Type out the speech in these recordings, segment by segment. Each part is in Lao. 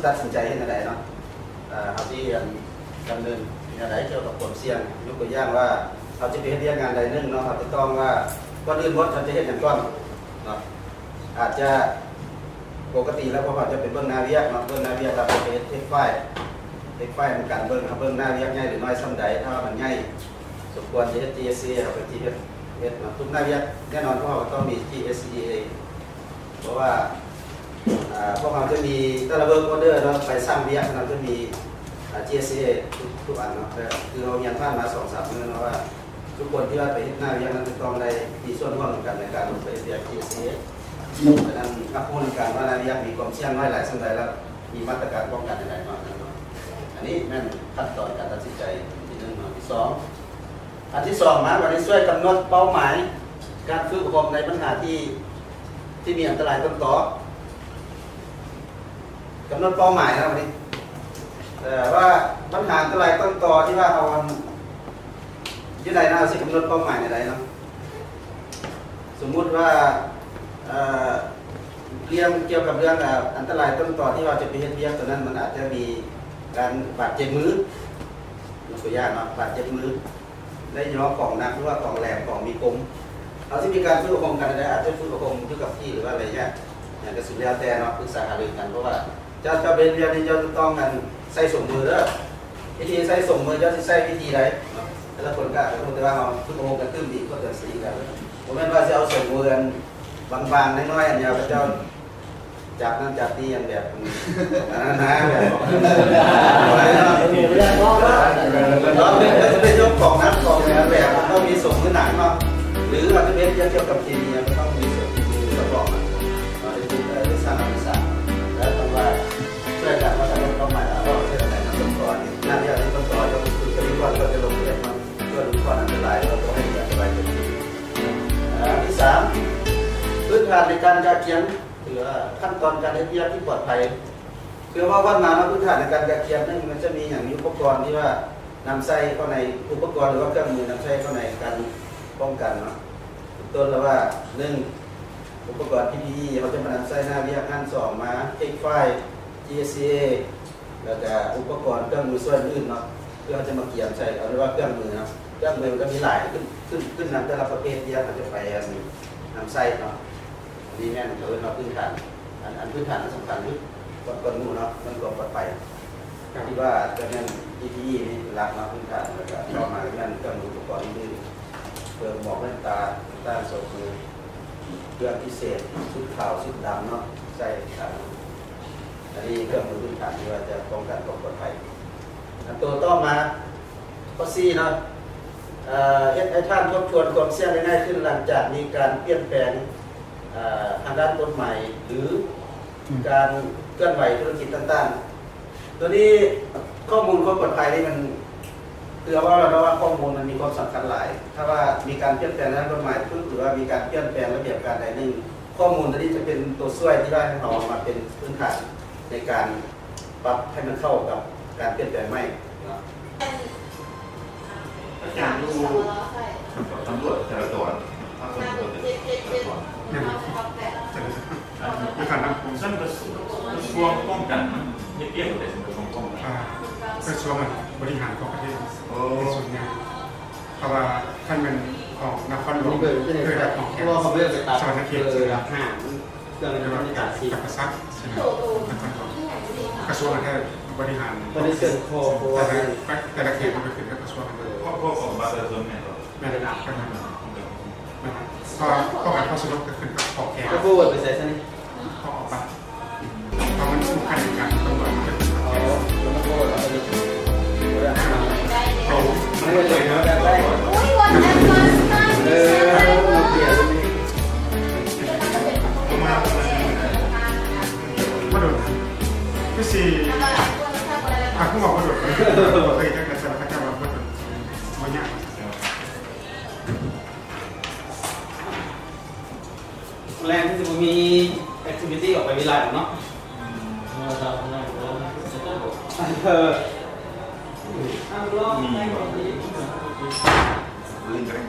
ຕັດສິນໃຈເຮັດແນວໃດເນາະ ເອີ ເຮົາຊິດຳເນີນແນວໃດກ່ຽວກັບຄວາມສ່ຽງ. ຍົກຕົວຢ່າງວ່າ ເຮົາຈະໄປເຮັດວຽກງານໃດໜຶ່ງເນາະ ເຮົາຈະຕ້ອງວ່າ ກ່ອນອື່ນໝົດເຮົາຈະເຮັດຫຍັງກ່ອນເນາະ? ອາດຈະ ປົກກະຕິແລ້ວພວກເຮົາຈະໄປເບິ່ງໜ້າວຽກເນາະ ເບິ່ງໜ້າວຽກແລ້ວເຮົາໄປເຮັດເທັກໄຟລ໌ ເທັກໄຟລ໌ນຳກັນ ເບິ່ງ ເຮົາເບິ່ງໜ້າວຽກໃຫຍ່ຫຼືນ້ອຍສ່ຳໃດ. ຖ້າວ່າມັນໃຫຍ່ສົມຄວນຈະເຮັດ GSCA ເຮົາກໍຊິເຮັດ ເຮັດເນາະ. ທຸກໜ້າວຽກແນ່ນອນພວກເຮົາກໍຕ້ອງມີ GSCA ເພາະວ່າ ອາ ພວກເຮົາຈະມີແຕ່ລະ work order ເນາະ ໃບສັ່ງວຽກເຮົາຈະມີ ອາ GSCA ທຸກ ທຸກອັນເນາະ. ແຕ່ຄືເຮົາຮຽນຜ່ານມາສອງສາມມື້ເນາະວ່າ ທຸກຄົນທີ່ວ່າໄປເຮັດໜ້າວຽກນັ້ນຈະຕ້ອງໄດ້ມີສ່ວນຮ່ວມນຳກັນໃນການລົງໄປເຮັດວຽກ GSCA ສະນັ້ນຮັບຮູ້ນຳກັນວ່າໜ້າວຽກມີຄວາມສ່ຽງນ້ອຍຫຼາຍສ່ຳໃດ ແລ້ວມີມາດຕະການປ້ອງກັນຈັ່ງໃດເນາະ. ອັນນີ້ແມ່ນຂັ້ນຕອນການຕັດສິນໃຈທີໜຶ່ງເນາະ. ທີສອງ ອັນທີສອງມາ ບັດນີ້ຊ່ວຍກຳນົດເປົ້າໝາຍການຝຶກອົບຮົມໃນບັນຫາທີ່ ທີ່ມີອັນຕະລາຍຕົ້ນຕໍ. ກຳນົດເປົ້າໝາຍເນາະ ບັດນີ້ ເອີ ວ່າບັນຫາອັນຕະລາຍຕົ້ນຕໍທີ່ວ່າເຮົາ ອັນ ຢູ່ໃນນັ້ນ ເຮົາຊິກຳນົດເປົ້າໝາຍແນວໃດເນາະ? ສົມມຸດວ່າ ເອີ ເລື່ອງກ່ຽວກັບເລື່ອງ ເອີ ອັນຕະລາຍຕົ້ນຕໍທີ່ວ່າຈະໄປເຮັດວຽກຕົວນັ້ນ ມັນອາດຈະມີການບາດເຈັບມື ຍົກຕົວຢ່າງເນາະ ບາດເຈັບມື ໄດ້ຍໍຂອງໜັກ ຫຼືວ່າຂອງແຫຼມ ຂອງມີຄົມ. ເຮົາຊິມີການຝຶກອົບຮົມກັນໃດ ອາດຈະຝຶກອົບຮົມຢູ່ກັບທີ່ ຫຼືວ່າໄລຍະຫຍັງກໍສຸດແລ້ວແຕ່ເນາະ ປຶກສາຫາລືກັນ. ເພາະວ່າເຈົ້າ ເຈົ້າໄປເຮັດວຽກນີ້ ເຈົ້າຈະຕ້ອງ ອັນ ໃຊ້ສົງມືເດີ. ວິທີໃຊ້ສົງມື ເຈົ້າຊິໃຊ້ວິທີໃດເນາະ? ແຕ່ລະຄົນກໍອາດຈະຮູ້ ແຕ່ວ່າເຮົາຝຶກອົບຮົມກັນຕື່ມດີ ເຂົ້າໃຈສະຕິກັນ. ບໍ່ແມ່ນວ່າຊິເອົາສົງມື ອັນ ບາງໆ ນ້ອຍໆ ອັນຍາວ ເຈົ້າ ຈັບນັ້ນຈັບນີ້ ອັນແບບ ອັນນັ້ນນະ ແບບ ເຮົາຈະໄປຍົກຂອງໜັກຂອງແບບ ຕ້ອງມີສົງມືໜັກເນາະ ຫຼືວ່າຈະເປັນກ່ຽວກັບເຄມີ ຕ້ອງມີສົງມືສະເພາະ ເຮົາໄດ້ຝຶກ ເອີ ໄດ້ສ້າງທັກສະ ແລະ ຕ້ອງວ່າຊ່ວຍກັນວ່າການເຮັດຄວາມໝາຍ ເຮົາເຮັດອັນໃດນຳຕົ້ນຕໍນີ້ ງານທີ່ເຮົາເຮັດຕົ້ນຕໍ ເຮົາຄືກະລິກອນ ເຮົາຈະລົງໄປເຮັດມັນ ເພື່ອຫຼຸດຜ່ອນອັນຕະລາຍ ເພື່ອບໍ່ໃຫ້ເກີດອັນຕະລາຍເກີດຂຶ້ນ. ເອີ ອັນທີສາມ ພື້ນຖານໃນການກະກຽມ ຫຼືວ່າຂັ້ນຕອນການເຮັດວຽກທີ່ປອດໄພ ຄືເວົ້າຜ່ານມາເນາະ ພື້ນຖານໃນການກະກຽມນັ້ນ ມັນຈະມີຫຍັງ? ມີອຸປະກອນທີ່ວ່ານຳໃຊ້ເຂົ້າໃນ ອຸປະກອນ ຫຼືວ່າເຄື່ອງມືນຳໃຊ້ເຂົ້າໃນການປ້ອງກັນເນາະ ເປັນຕົ້ນລະວ່າ ໜຶ່ງ ອຸປະກອນ ພີພີອີ ເຮົາຈະມານຳໃຊ້ໜ້າວຽກຫັ້ນ ສອງ ມາເທັກໄຟລ໌ GSCA ແລ້ວກະອຸປະກອນເຄື່ອງມືສ່ວນອື່ນເນາະ ເພື່ອເຮົາຈະມາກຽມໃສ່ ເອົາເລີຍວ່າເຄື່ອງມືເນາະ ເຄື່ອງມືມັນກໍມີຫຼາຍ ຂຶ້ນ ຂຶ້ນ ຂຶ້ນນຳແຕ່ລະປະເພດວຽກເຮົາຈະໄປ ອັນ ນຳໃຊ້ເນາະ. ອັນນີ້ແມ່ນເຂົາເອີ້ນວ່າພື້ນຖານ ອັນ ອັນພື້ນຖານທີ່ສຳຄັນທີ່ສຸດກ່ອນໝູ່ເນາະ ແມ່ນຄວາມປອດໄພ ທີ່ວ່າຈະແມ່ນ ພີພີອີ ນີ້ເປັນຫຼັກເນາະ ພື້ນຖານ ແລ້ວກະຕໍ່ມາກໍແມ່ນເຄື່ອງມືອຸປະກອນອື່ນໆ ເພື່ອໝວກແວ່ນຕາ ແວ່ນຕາສົງມື ເຄື່ອງພິເສດ ຊຸດຂາວ ຊຸດດຳເນາະ ໃສ່ ອັນ ອັນນີ້ເຄື່ອງມືພື້ນຖານທີ່ວ່າຈະປ້ອງກັນຄວາມປອດໄພ. ອັນໂຕຕໍ່ມາ ຂໍ້ສີ່ເນາະ ເອີ ເຮັດໃຫ້ທ່ານທົບທວນຄວາມສ່ຽງໄດ້ງ່າຍຂຶ້ນ ຫຼັງຈາກມີການປ່ຽນແປງ ເອີ ທາງດ້ານກົດໝາຍ ຫຼື ອືມ ການເຄື່ອນໄຫວທຸລະກິດຕ່າງໆ. ໂຕນີ້ ຂໍ້ມູນຄວາມປອດໄພນີ້ມັນ ຄືເຮົາເວົ້າແລ້ວເນາະວ່າ ຂໍ້ມູນມັນມີຄວາມສຳຄັນຫຼາຍ. ຖ້າວ່າມີການປ່ຽນແປງທາງດ້ານກົດໝາຍປຶບ ຫຼືວ່າມີການປ່ຽນແປງລະບຽບການໃດໜຶ່ງ ຂໍ້ມູນໂຕນີ້ຈະເປັນໂຕຊ່ວຍທີ່ວ່າໃຫ້ເຮົາເອົາມາເປັນພື້ນຖານໃນການປັບໃຫ້ມັນເຂົ້າກັບການປ່ຽນແປງໃໝ່ເນາະ. ອາຈານຢູ່ຕຳຫຼວດຈະລາຈອນ ພາກສ່ວນຕຳຫຼວດຈະລາຈອນ ແມ່ນ ຢູ່ຂັ້ນນຳ ຊັ້ນກະຊວງປ້ອງກັນ ເຮັດວຽກຢູ່ໃນກະຊວງປ້ອງກັນ ອ່າ ກະຊວງບໍລິຫານຂອງປະເທດ ໂອ້ ເປັນສ່ວນໃຫຍ່ ເພາະວ່າຄັນແມ່ນຂອງນະຄອນຫຼວງ ຄືນະຄອນຫຼວງ ສະຫວັນນະເຂດ ເອີ ຫຼັກຫ້າ ເຄື່ອງ ເອີ ມັນມີການຊິ ຈຳປາສັກ ນະຄອນຫຼວງ ກະຊວງຫັ້ນແທ້ບໍລິຫານ ເພິ່ນໄດ້ເຊີນຂໍ ເພາະວ່າ ແຕ່ລະ ແຕ່ລະເຂດມັນກໍຂຶ້ນກັບກະຊວງ ເອີ ຄອບຄົວຂອງບັດປະຊາຊົນແມ່ນບໍ່? ແມ່ນ ແມ່ນ ເພາະ ເພາະການຂໍສະໜົບກໍຂຶ້ນກັບຂອບແຂວງ ແລ້ວໂພດໄປໃສຊະນີ້? ເພາະວ່າ ເພາະມັນສຳຄັນໃນການຕຳຫຼວດ ອໍ ແລ້ວມັນໂພດເອົາໄປນີ້ ໂອ້ຍ ບໍ່ດົນ ຄືຊິ ຫາກຮູ້ວ່າບໍ່ດົນ ເຄີຍຈັກກະຊວງ ເຂົາເຈົ້າວ່າບໍ່ດົນ ບໍ່ຍາກ. ແລງຄືຊິບໍ່ມີແອັກທິວິຕີ້ອອກໄປວິໄລເນາະ ເອີ ມີບໍ່? ມື້ອື່ນກໍໄດ້.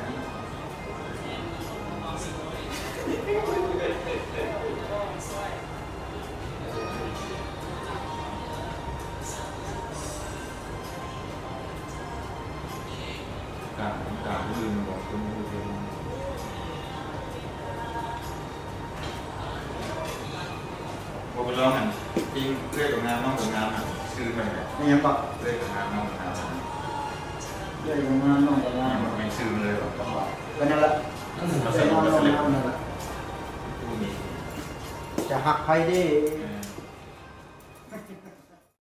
ນ້ອງຫັ້ນ ທີ່ເອື້ອຍກໍງາມ ນ້ອງກໍງາມ ຊື່ມັນແຫຼະ ແມ່ນຫຍັງເກາະ? ເອື້ອຍກໍງາມ ນ້ອງກໍງາມ ເອື້ອຍກໍງາມ ນ້ອງກໍງາມ ແມ່ນຊື່ມັນເລີຍ ກໍນັ້ນລະ ນ້ອງກໍງາມ ນັ້ນລະ ຈະຮັກໃຜເດ້?